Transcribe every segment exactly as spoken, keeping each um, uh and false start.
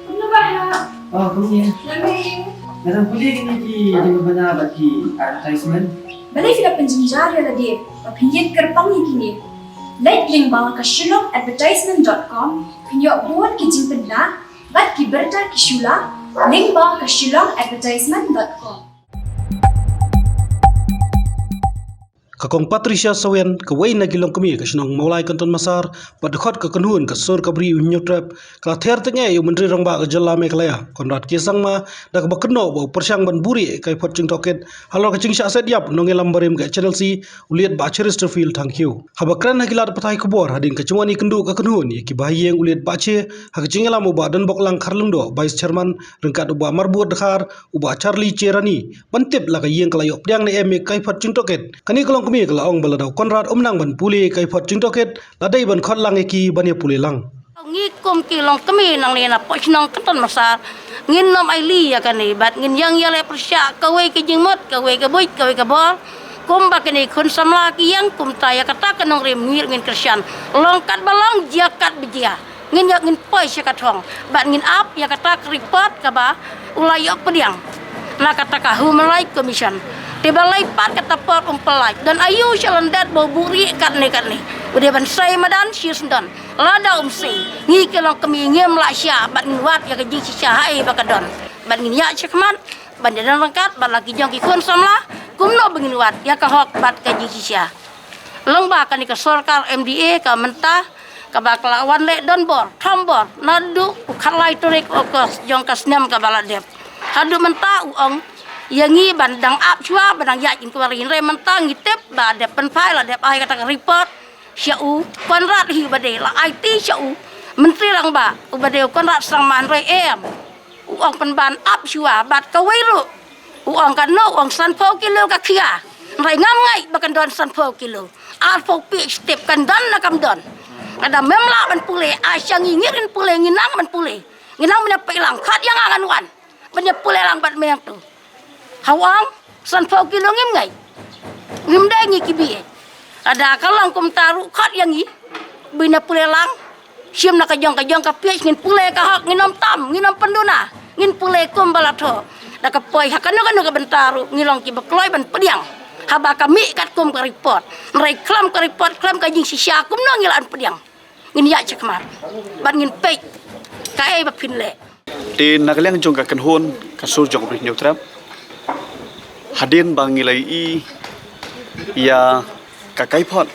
Kumno ba ha? Oh, kumne. Nga dang pule kine ki jingpynbna bad ki advertisement. Balei phi la pynjynjar ïa lade ba phin ïeng kyrpang ïa kine? Leit lyngba ka shillong advertisement dot com, phin ïoh bun ki jingpynbna bad ki bynta ki shu la, lyngba ka shillong advertisement dot com. Ka Kong Patricia Sawian, kawei na ki longkmie ka shnong Mawlai Kynton Massar, bad dkhot ka kynhun ka Sur ka Bri u Hynñiewtrep, ka la ther tyngeh ïa u Myntri Rangbah ka jylla Meghalaya, Conrad K Sangma, da kaba kynnoh ba u pyrshang ban buhrieh ïa ka kaiphod jingtohkit halor ka jingshah set ïap nongïalam barim ka Channel C, u Liet Bah Cheristerfield Thangkhiew. Haba kren ha ki lad pathai khubor hadien ka jingwan ïakynduh ka kynhun ïa ki bahaïing u Liet Bah Che, ha ka jingïalam u Bah Donboklang Kharlyngdoh, Vice Chairman, ryngkat u Bah Marbud Dkhar, u Bah Charlie Cherani, ban tip la ka ïing ka la ïoh pdiang ne em ïa ka kaiphod jingtohkit. Kane ka longkmie ka la ong ba lada u Conrad um nang ban pule ïa ka kaiphod jingtohkit, la dei ban khot lang ïa ki ban ïa pule lang. Ngi kum ki longkmie nangne na poh shnong Kynton Massar, ngin nym ailad ïa kane bad ngin ïeng ïaleh pyrshah, kawei ka jingmut, kawei ka buit, kawei ka bor. Kumba kine khun samla ki ïeng, kumta ïa kata ka nongrim ngi ruh ngin kyrshan. Long katba long, jia katba jia. Ngin ïoh, ngin poi sha ka thong bad ngin ap ïa kata ka report kaba u la ïoh pdiang na kata ka Human Rights Commission. Te balei pat kata por um pyllait? Don aïu sha lyndet ba u buhrieh katne katne? U dei ban sei madan shisyndon. Lada um sei, ngi ki longkmie ngim lah shah bad ngin wad ïa ka jingshisha haei ba ka don. Bad ngin ïaid shakhmat ban ïadon ryngkat bad la ki jong ki khun samla, kumno ba ngin wad ïa ka hok bad ka jingshisha. Lyngba kane ka sorkar M D A ka mynta, kaba ka la wan leh donbor, thombor, naduh u khatlai tarik August jong ka snem kaba la dep. Haduh mynta u ong ïa ngi ban dang ap shuwa, ban dang ïaid inquiry, hynrei mynta ngi tip ba dep pynphai, la dep ai kata ka report sha u Conrad hi uba dei, la aiti sha u Myntri Rangbah uba dei u Conrad Sangma, hynrei em. U ong pynban ap shuwa bad kawei ruh u ong katno, u ong sanphew kilo ka khia. Hynrei ngam ngeit ba kan don sanphew kilo. Arphew phi step kan don ne kam don. Lada mem lah ban pule, ai sha ngi, ngi ruh ngin pule, ngi nang ban pule. Ngi nang ban ïa peit lang, khot ïa nga ngan wan ban ïa pule lang bad me hangto. Ha u ong sanphew kilo, ngim ngeit. Ngim dei ngi ki B A. Lada ka long kumta ruh khot ïa ngi ban ïa pule lang. Shim na ka jong ka jong ka page, ngin pule ka hok, ngin ym tam, ngin ym pynduna, ngin pule kumba la thoh. Da ka poi ha kano kano ka bynta ruh ngi long kiba kloi ban pdiang. Haba ka mih katkum ka report. Hynrei khlem ka report, khlem ka jingshisha, kumno ngi lah ban pdiang? Ngin ïaid shakhmat bad ngin peit kaei ba phin leh. Te na ka liang jong ka kynhun ka Sur jong ka Bri Hynñiewtrep, hadien ba ngi la ïohi ïa ka kaiphod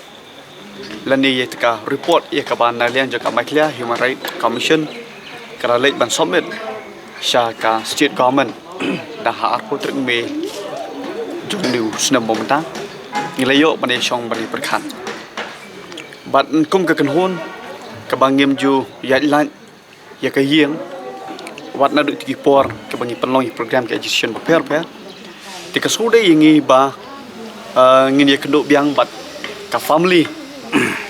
lane ïa ka report ïa kaba na ka liang jong ka Meghalaya Human Rights Commission ka la leit ban submit sha ka state government da ha arphew tarik May jong une u snem ba mynta, ngi la ïoh ban ïashong ban ïapyrkhat. Bad kum ka kynhun kaba ngim ju ïaid lait ïa ka ïing, wat naduh kito ki por kaba ngi pynlong ïa ki program ki agitation bapher bapher. Te ka shu dei ïa ngi ba, eh, ngin ïakynduh biang bad ka family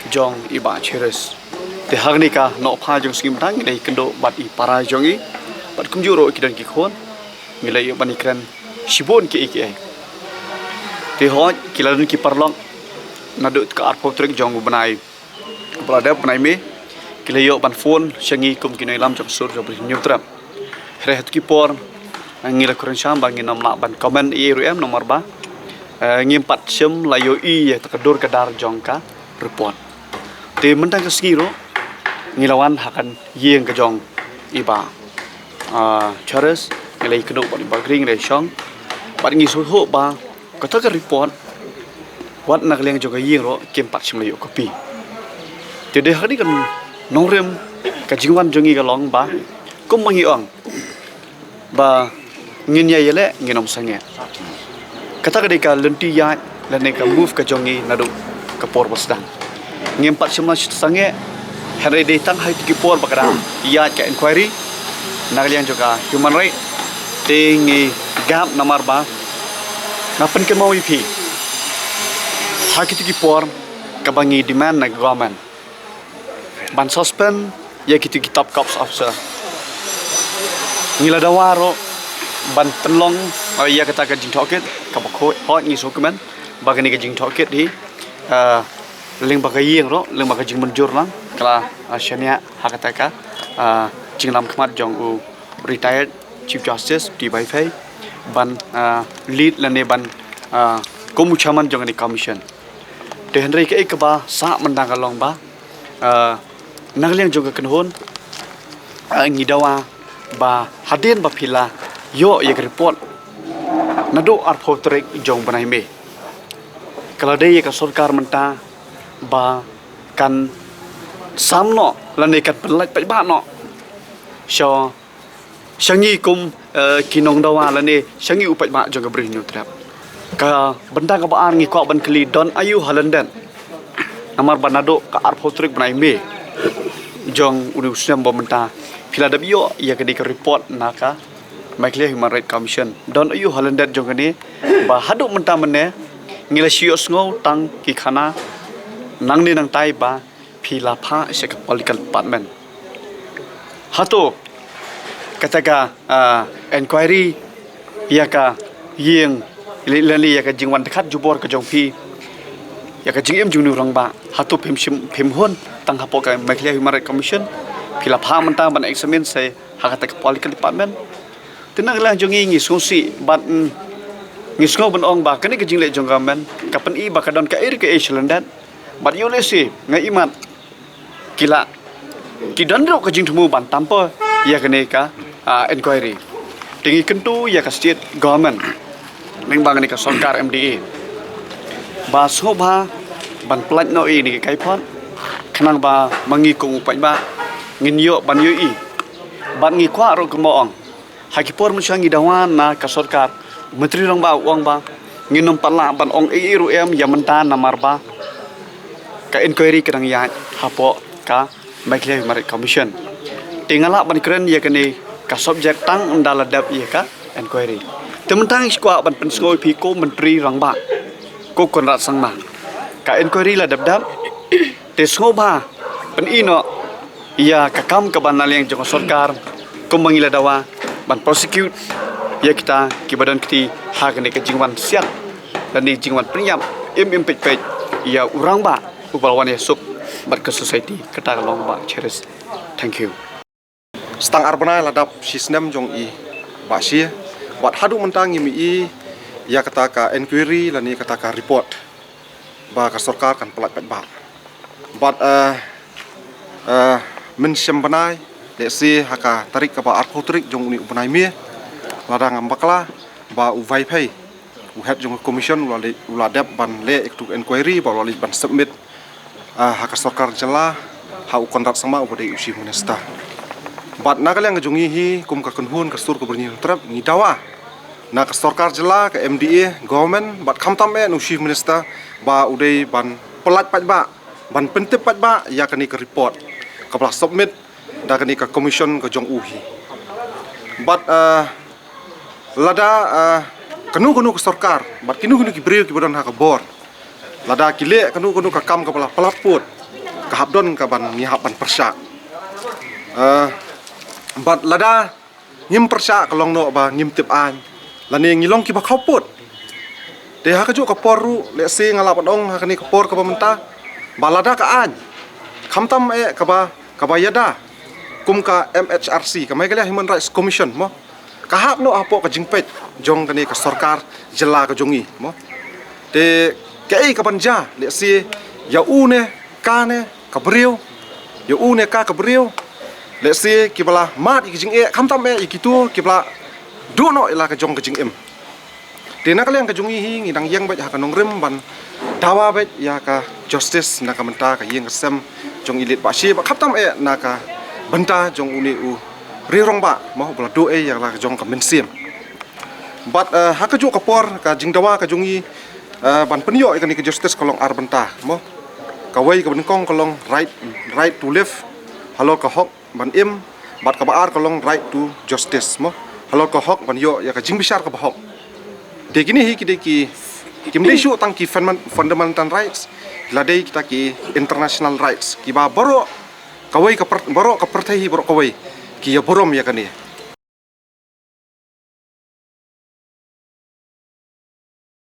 jong i Bah Cheris. Te ha kane ka nohpha jong sngi mynta ngi la ïakynduh bad i para jong i, bad kumjuh ruh ki don ki khun, ngi la ïoh ban ïakren shibun kiei kiei. Te hooid ki la don ki paralok naduh ka arphew tarik jong u bnai ba la dep, bnai May, ki la ïoh ban phone sha ngi kum ki nongïalam jong ka Sur jong ka Bri Hynñiewtrep. Hynrei ha kito ki por ngi la kren sham ba ngin ym lah ban comment ei ei ruh em, namar ba, eh, ngim pat shym la ïohi ïa ka dur ka dar jong ka report. Te mynta ka sngi ruh ngi la wan ha ka ïing ka jong i Bah, ah, Cheris, ngi la ïakynduh bad i Bah Gring, ngi la ïashong bad ngi sngewthuh ba kata ka report wat na ka liang jong ka ïing ruh kim pat shym la ïoh copy. Te dei ha kane ka nongrim, ka jingwan jong ngi ka long ba, kumba ngi ong ba ngin ïa ïaleh, ngin ym sangeh. Kata ka dei ka lynti ïaid lane ka move ka jong ngi naduh ka por ba sdang. Ngim pat shym la sangeh, hynrei dei tang ha kito ki por ba ka dang ïaid ka inquiry na ka liang jong ka human right, te ngi gap, namar ba nga pynkynmaw ïa phi, ha kito ki por kaba ngi demand na ka government ban suspend ïa kito ki top cops officer. Ngi la dawa ruh ban pynlong, eh, ïa kata ka jingtohkit kaba khuid. Hooid, ngi sngewkmen ba kane ka jingtohkit hi, eh, lyngba ka ïing ruh, lyngba ka jingmynjur lang, Ka la, ah, shaniah ha kata ka, ah, jinglam khmat jong u retired Chief Justice D Y Fei ban, ah, lead lane ban, ah, kum u chairman jong kane ka commission. Te hynrei kaei kaba sah mynta ka long ba, ah, na ka liang jong ka kynhun, ah, ngi dawa ba hadien ba phi la ïoh ïa ka report naduh arphew tarik jong u bnai May, ka la dei ïa ka sorkar mynta ba kan sam noh lane kan pynlait paidbah noh sha, sha ngi kum, eh, ki nongdawa lane sha ngi u paidbah jong ka Bri u Hynñiewtrep. Ka bynta kaba ar ngi kwah ban kylli, don aïu ha lyndet? Namar ba naduh ka arphew tarik bnai May jong une u snem ba mynta phi la dep ïoh ïa kane ka report na ka Meghalaya Human Rights Commission. Don aïu ha lyndet jong kane ba haduh mynta mynne ngi la shu ïohsngew tang ki khana nangne nangtai ba phi la phah sha ka political department. Hato kata ka, ah, inquiry ïa ka ïing lane ïa ka jingwan dkhot jubor ka jong phi ïa ka jingim jong une u rangbah, hato phim shim, phim hun tang hapoh ka Meghalaya Human Rights Commission? Phi la phah mynta ban examine sha ha kata ka political department? Te na ka liang jong ngi ngi sngewsih bad, mm, ngi sngew ban ong ba kane ka jingleh jong government ka pyni ba ka don kaei re kaei sha lyndet. Bad ïoh lehse nga imat ki la, ki don ruh ka jingthmu ban tam poi ïa kane ka, ah, inquiry. Te ngi kyntu ïa ka state government lyngba kane ka sorkar M D A ba sngewbha ban pyllait noh ïa kane ka kaiphod khnang ba ma ngi kum u paidbah ngin ïoh ban ïohi. Bad ngi kwah ruh kumba ong ha ki por mynshwa ngi dawa na ka sorkar, Myntri Rangbah u ong ba ngin ym pat lah ban ong ei ei ruh em ïa mynta namar ba ka inquiry ka dang ïaid hapoh ka Meghalaya Human Rights Commission. Te nga lah ban kren ïa kane ka subject tang ynda la dep ïa ka inquiry. Te mynta ngi kwah ban pynsngew ïa phi ko Myntri Rangbah, ko Conrad Sangma. Ka inquiry la dep dep. Te sngewbha pyni noh ïa ka kam kaba na liang jong ka sorkar kumba ngi la dawa ban prosecute ïa kita kiba don kti ha kane ka jingwan siat lane jingwan pynïap im im peit peit ïa u rangbah uba la wan ïasuk bad ka society, kata ka long Bah Cherish. Thank you. Sa tang ar bnai la dap shi snem jong i Bah Shie, bad haduh mynta ngim i ïa kata ka inquiry lane kata ka report ba ka sorkar kan pyllait paidbah. Bad, eh, eh, mynshem bnai, lehse ha ka tarik kaba arphew tarik jong une u bnai May, lada ngam bakla, ba u Vaiphei, u head jong ka commission, u la leit, u la dep ban leh ïa katu ka inquiry, ba u la leit ban submit, eh, ha ka sorkar jylla, ha u Conrad Sangma uba dei u Chief Minister. Bad na ka liang ka jong ngi hi kum ka kynhun ka sur ka Bri u Hynñiewtrep ngi dawa na ka sorkar jylla, ka M D A government, bad khamtam eh na u Chief Minister ba u dei ban pyllait paidbah, ban pyntip paidbah ïa kane ka report kaba la submit da kane ka commission ka jong u hi. Bad, eh, lada, eh, kano kano ka sorkar bad kino kino ki briew kiba don ha ka bor, lada ki leh kano kano ka kam kaba la palat pud, ka hap don kaban ngi hap ban pyrshah. Eh, bad lada ngim pyrshah ka long noh ba ngim tip aiñ lane ngi long kiba khawpud. Te ha kajuh ka por ruh, lehse nga lah ban ong ha kane ka por kaba mynta, ba lada ka aiñ, khamtam eh kaba, kaba ïada kum ka M H R C, ka Meghalaya Human Rights Commission mo, ka hap noh hapoh ka jingpeit jong kane ka sorkar jylla ka jong ngi mo. Te kaei kaban jia, lehse ïa u ne ka ne ka briew, ïa u ne ka ka briew, lehse kiba la mad ïa ki jingeh, khamtam eh ïa kito kiba la duh noh ïa la ka jong ka jingim. Te na ka liang ka jong ngi hi ngi dang ïeng beit ha ka nongrim ban dawa beit ïa ka justice na ka bynta ka ïing ka sem jong i late Bah Shie, bad khamtam eh na ka bynta jong une u riew rangbah mo, ba la duh eh ïa la ka jong ka mynsiem. Bad, eh, ha kajuh ka por ka jingdawa ka jong ngi, eh, ban pynïoh ïa kane ka justice ka long ar bynta mo. Kawei kaba nyngkong ka long right, right to life, halor ka hok ban im, bad kaba ar ka long right to justice mo, halor ka hok ban ïoh ïa ka jingbishar kaba hok. Te kine hi ki dei ki, kim dei shuh tang ki fundament-, fundamental rights, ki la dei kita ki international rights kiba baroh kawei ka pyr-, baroh ka pyrthei hi baroh kawei ki ïa burom ïa kane.